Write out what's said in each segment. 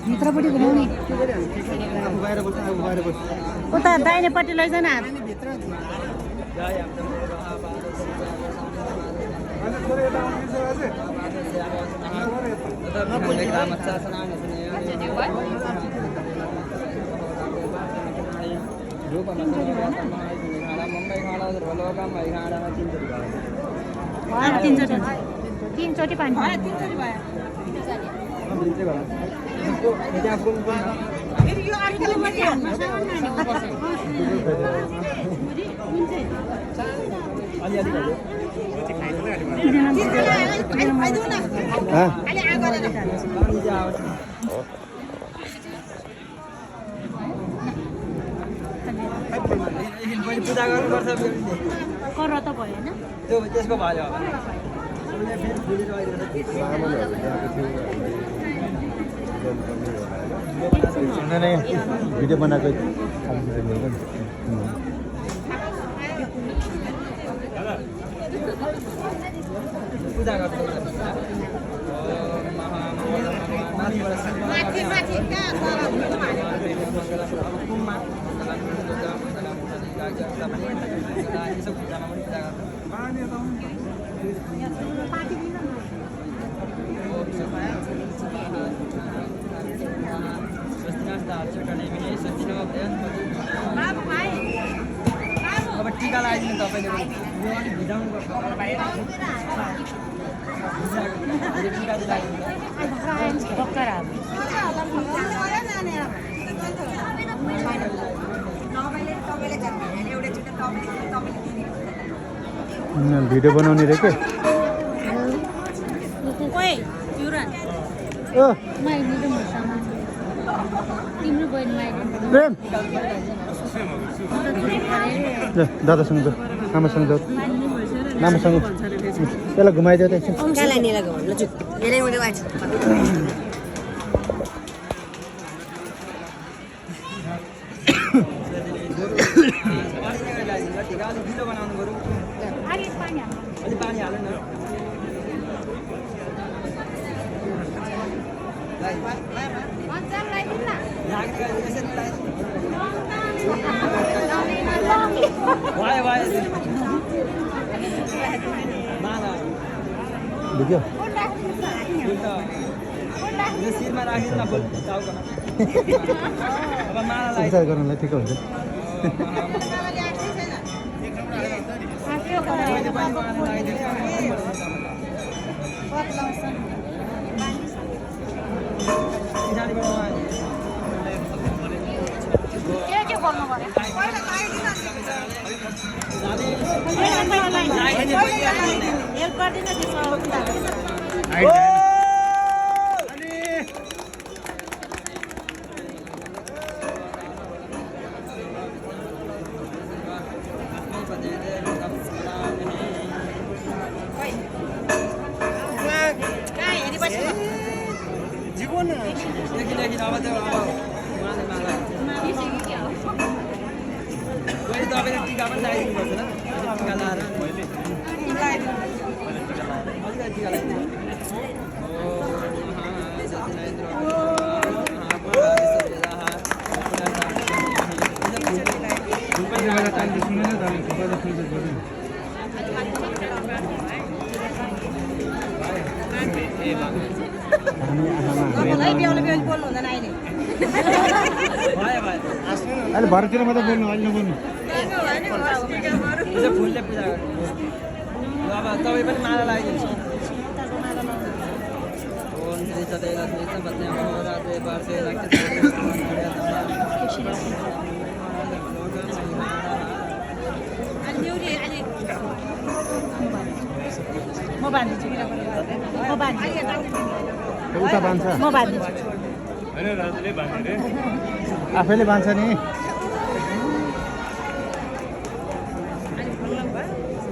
भित्रपट्टि घुमाउने उता दाहिनेपट्टि लैजान तीनचोटि पानी पूजा गर्नुपर्छ कर त भयो हैन त्यो त्यसको भयो नहीं वीडियो बना के पूजा गर्नुपर्छ अब टीका लगाइदिनु तपाईँले यो अलिक भिजाउनु पर्छ टीका वीडियो बनाउने रे के प्रेम दादासँग जाऊ आमासँग जाऊ आमासँग त्यसलाई घुमाइदियो त एकछिन ढिलो बनाउनु बरु अलि पानी हाल्नु न देखियो शिरमा राखेर न अब माला विचार गर्नलाई ठिक हुन्छ तपाईँले टिका पनि लगाइदिनुपर्छ ल टिका लाएर टिका लगाइदिनु अहिले भरतिर मात्रै बोल्नु अहिले नबोल्नु फुलले पूजा गर्नु अब तपाईँ पनि माला लगाइदिनुहोस् म बाँधिदिन्छु उता बान्छ म बाँधिदिन्छु आफैले बान्छ नि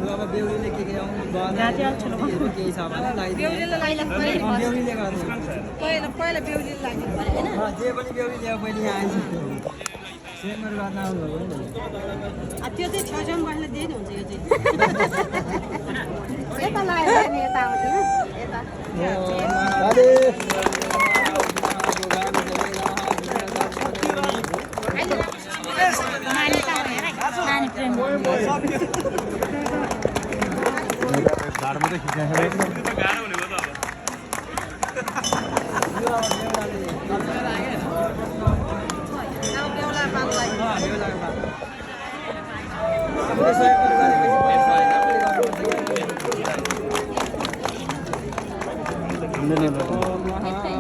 अब बेहुलीले के आउनु केही छ भने बेहुलीले गर्नु पहिला बेहुलीले लाग्नु पर्यो हैन जे पनि बेहुलीले अब पहिले यहाँ आइन्छ सेनहरू गर्न आउनु भयो नि त्यो चाहिँ छजम गर्न दिएन हुन्छ यो चाहिँ यता लाग्यो नि यता आउँदैन यता जाने प्रेम ढाड मात्रै खिच्ने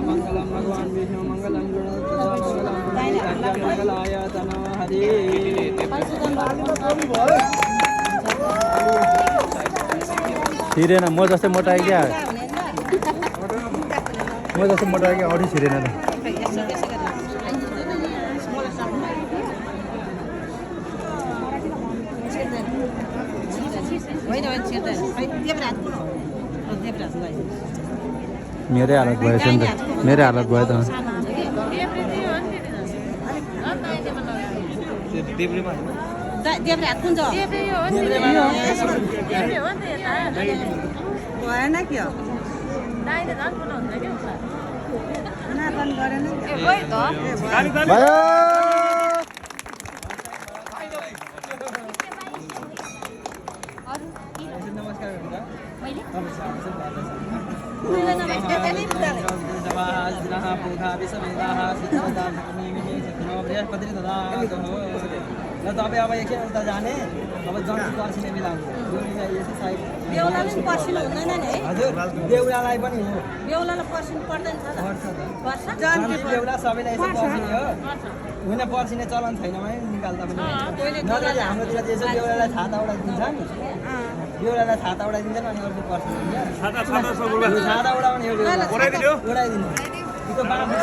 मंगलम भगवान विष्णु मंगलम मंगलाय तनो हरि छिरेन म जस्तै मोटाएँ क्या म जस्तै मोटाएँ क्या अरू छिरेन त मेरै हालत भएछ नि त मेरै हालत भयो त देब्रे हात कुन छ भएन के हो नापन गरेन भयो नमस्कार ल तपाईँ अब एकछिन उता जाने अब जन्ती पर्सिने मिलाउनु बेहुलालाई पनि पर्सिनु हुँदैन नि है हजुर बेहुलालाई पनि हो बेहुलालाई पर्सिनु पर्दैन छ पर्छ त जन्ती बेहुला सबैलाई यसो पर्सिने हो होइन पर्सिने चलन छैन भने निकाल्दा पनि नत्र हाम्रोतिर चाहिँ यसो बेहुलालाई छाता उडाइदिन्छ नि बेहुलालाई छाता उडाइदिन्छ अनि अर्को पर्सिन्छ छाता उडाउने उडाइदिनु त्यो बाँड्नु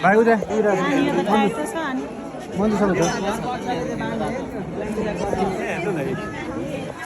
भाइ उता मन्जुसँग छ